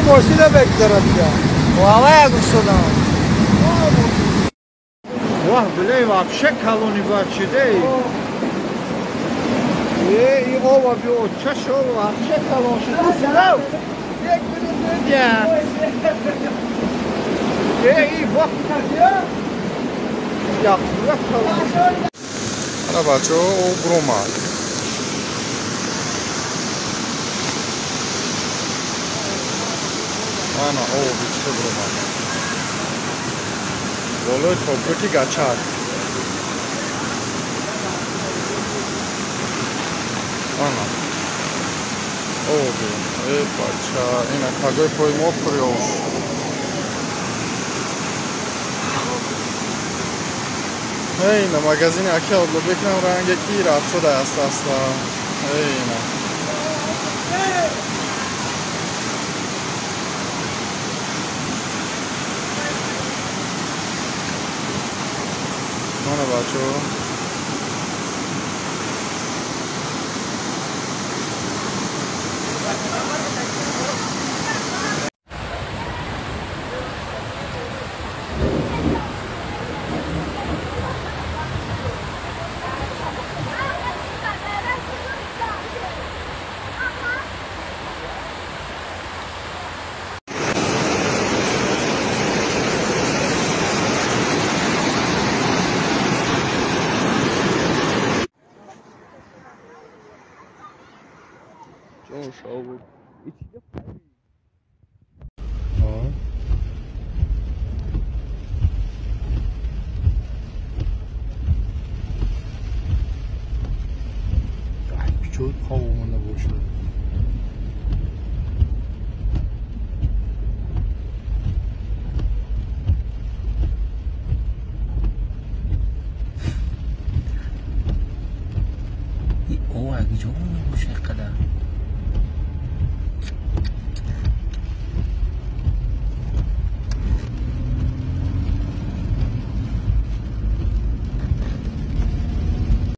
ماشین بگذارد دیگه. وای گفتم. واه بله вообще колони бачиде. Е, и ова био чашо вообще колон шуд. Сарав. Як минут. Е, и вах я колон. Ана бачо, о брома. Ана оби чӣ бромад. Болои копруки гачак. Ана. Оби. Э, бача, ина пагои пои мо пури об. Ина магазини аки Одлубекам ранге ки рафтода аст аста. Ина. Мана бачо. Хоб омада бошад. Ин ова ҷо бошад қадар.